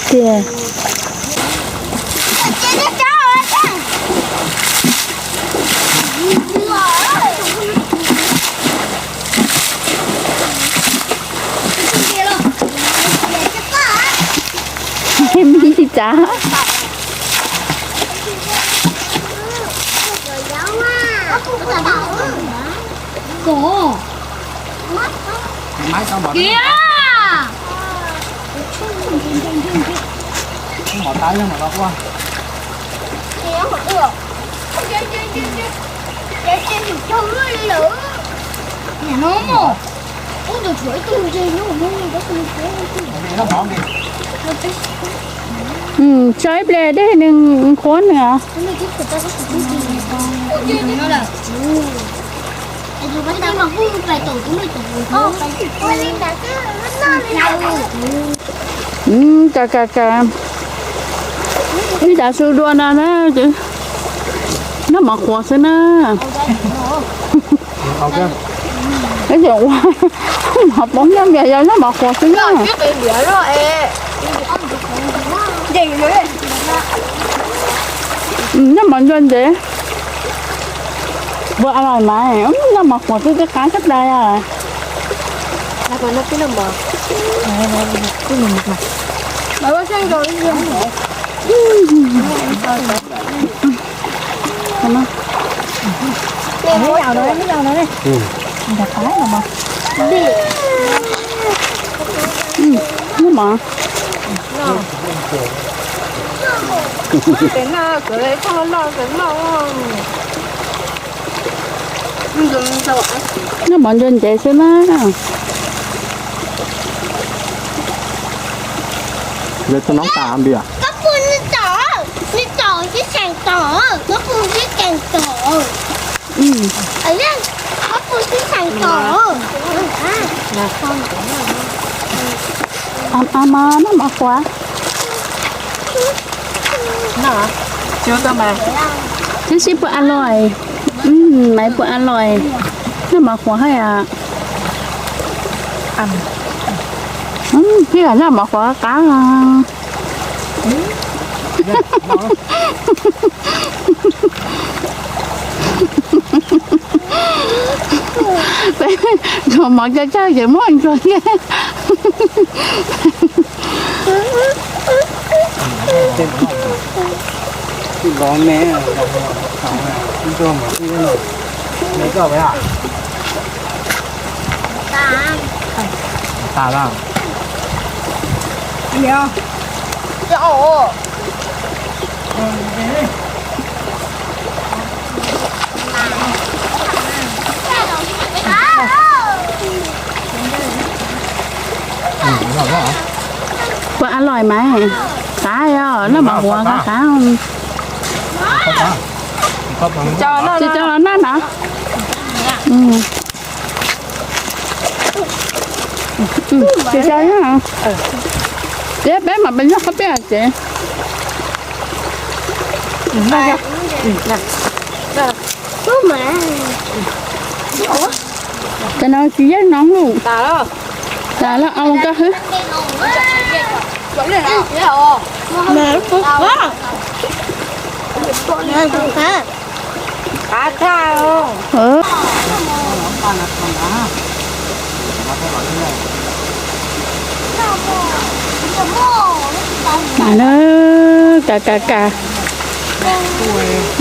Tiag. Mib tsis tsav. Tso ib pliag dej nws qhuav nws os. Ka ka ka, ib tav su dua no na, noj mov qhuav xwb na. Ib txwm ua mov poob nyob npias yog noj mov qhuav xwb na. Noj mov ntsuag ntxev, ua a lais mas noj mov qhuav xwb twb qab tshaj plaws os. Noj mov ntsuag ntxev xwb na. Koj pw nws tom, nws tom sib seem tom, koj pw sib seem tom. Koj pw sib seem tom. Ab mas noj mov qhuav. Twb sib pw a lais, maiv pw a lais, noj mov qhuav hais. Thiab noj mov qhuav qab. Peb ntsuag mov coj coj ces muab ntsuag thiab. Ntsuag mov, me koj. Tas lawm. Pw a lais mas, qab os, noj mov qhuav qab qab. Tsis tso los noj na. Tsis tso, peb mam pes noj qhov peb tsev. Cov no tsis yeej no lawm. Tas lawm, ua koj hwb. Mas na, ka ka ka,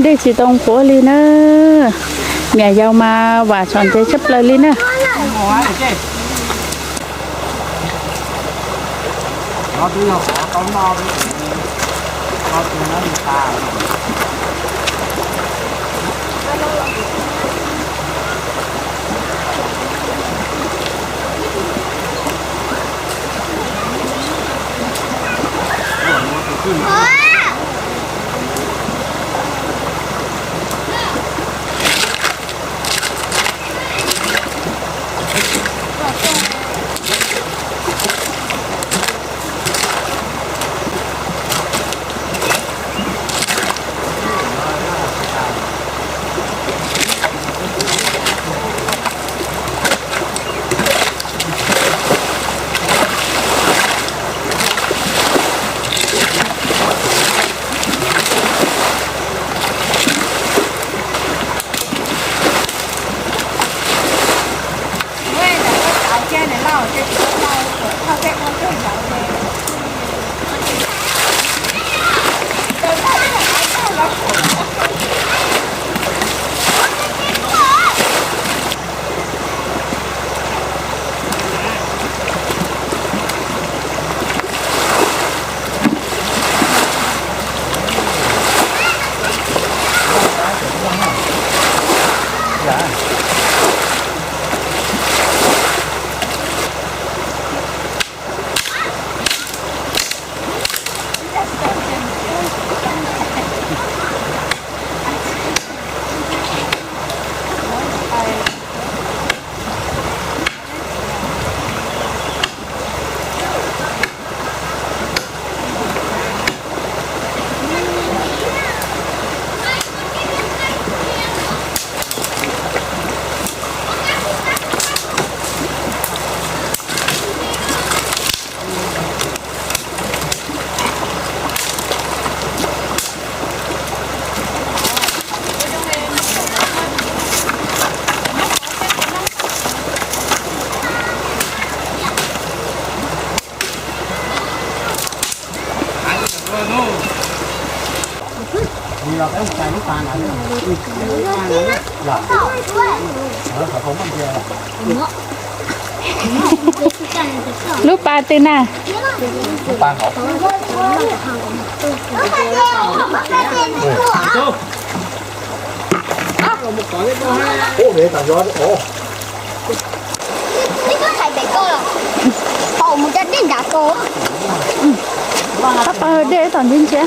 dej tsis tau qhuav li na. Niam yau mas vam txhom ntxeev tshaj plaws li na. Lub pas twg na? Tab pab dej tom ntsia ntsia.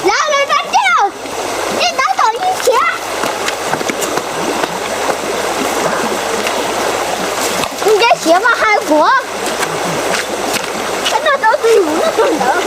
Lawv lawv pab dej, dej tab tom ntsia. Ntsia siav mas hais kuv. Koj noj tau twg yus noj tau ntawd.